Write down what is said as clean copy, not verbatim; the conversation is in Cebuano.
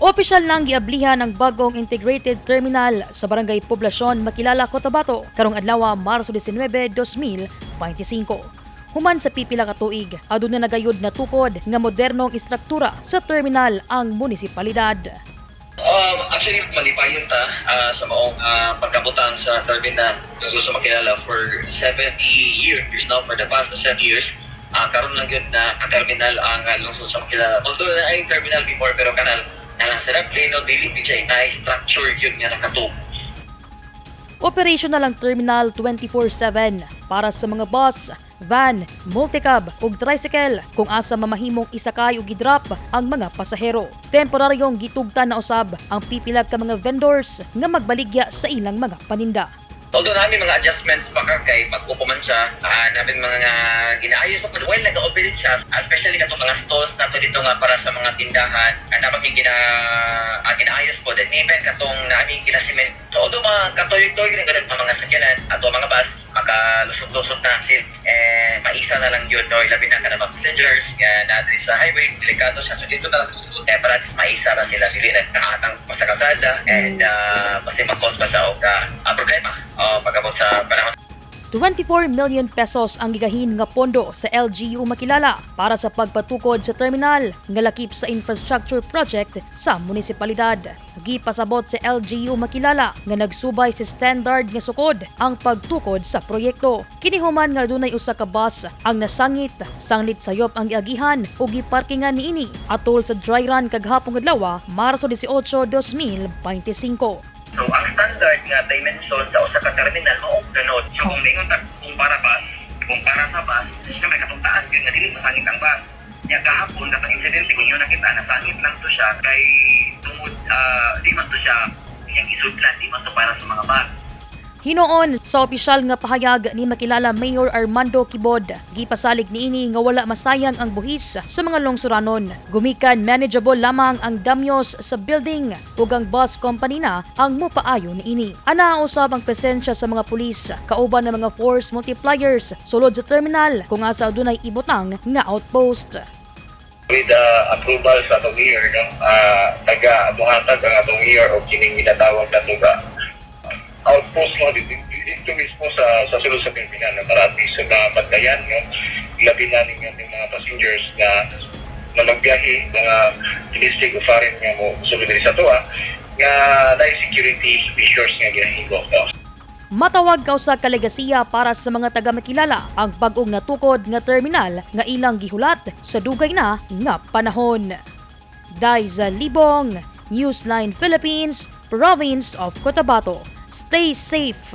Opisyal nang giablihan ang bagong integrated terminal sa Barangay Poblacion, Makilala, Cotabato karong adlaw, Marso 19, 2025. Human sa pipila ka tuig, aduna na gayud natukod nga modernong istruktura sa terminal ang munisipalidad. Actually, malipayon ta sa maong pagkabutang sa terminal sa Makilala for 70 years now, for the past 7 years. Karon lang gyud na ang terminal ang lungsod sa Makilala. Although naay terminal before, pero kanal na lang sa plano, dili gid siya na structure yun nga nakatug. Operational ang terminal 24/7 para sa mga bus, van, multicab ug tricycle kung asa mamahimong isakay ug i-drop ang mga pasahero. Temporaryong gitugtan na usab ang pipila ka mga vendors nga magbaligya sa ilang mga paninda. Although namin mga adjustments pa ka kay mag-upo man siya, namin mga ginaayos pa while nag-ooperate siya, especially katong mga stalls nato dito nga para sa mga tindahan, namin ginaayos po. Then even katong namin ginasiment. So although mga katuyoy-toy rin ganun mga sakyanan ato mga bus, makalusot-lusot na sila, eh, maisa na lang yun, no? Ilabi na ka na mga passengers nga naa sa highway, delikado siya. So dito na lang sa sulod, eh, para at least maisa ra sila, dili na kaatang pa sa kalsada and kasi mag-cause pa sa og problema pag-abot sa panahon. 24 million pesos ang gigahin nga pondo sa LGU Makilala para sa pagpatukod sa terminal nga lakip sa infrastructure project sa munisipalidad. Gipasabot sa LGU Makilala nga nagsubay sa standard nga sukod ang pagtukod sa proyekto. Kini human nga dunay usa ka bus ang nasangit sanglit sayop ang giagihan ug giparkingan niini atol sa dry run kagahapong adlaw, Marso 18, 2025. So ang standard nga dimension sa usa ka terminal mao ganod. So kung ningon ta kung para bus, kung para sa bus, so syempre katong taas yun nga dili masangit ang bus. Nya kahapon katong insidente kung yun nakita, nasangit lang to siya kay tungod di man to siya iyang isudlan, di man to para sa mga bus. Hinuon sa opisyal nga pahayag ni Makilala Mayor Armando Quibod, gipasalig niini nga wala masayang ang buhis sa mga lungsuranon. Gumikan manageable lamang ang damyos sa building ug ang bus company na ang mupaayo niini. Ana usab ang presensya sa mga pulis kauban ng mga force multipliers sulod sa terminal kung asa adunay ibutang nga outpost. With the approval sa atong mayor, no, taga muhatag ang atong mayor og kining ginatawag nato nga outpost, no, dito mismo sa sulod sa terminal, no, para at least sa mga bantayan, no, labi na ning ating mga passengers na magbiyahe, mga domestic o foreign nga mo sulod diri sa atoa, nga naay security measures nga ginahimo, no. Matawag ka usa ka legasiya para sa mga taga Makilala ang bag-ong natukod nga terminal nga ilang gihulat sa dugay na nga panahon. Daiza Libong, Newsline Philippines, Province of Cotabato. Stay safe.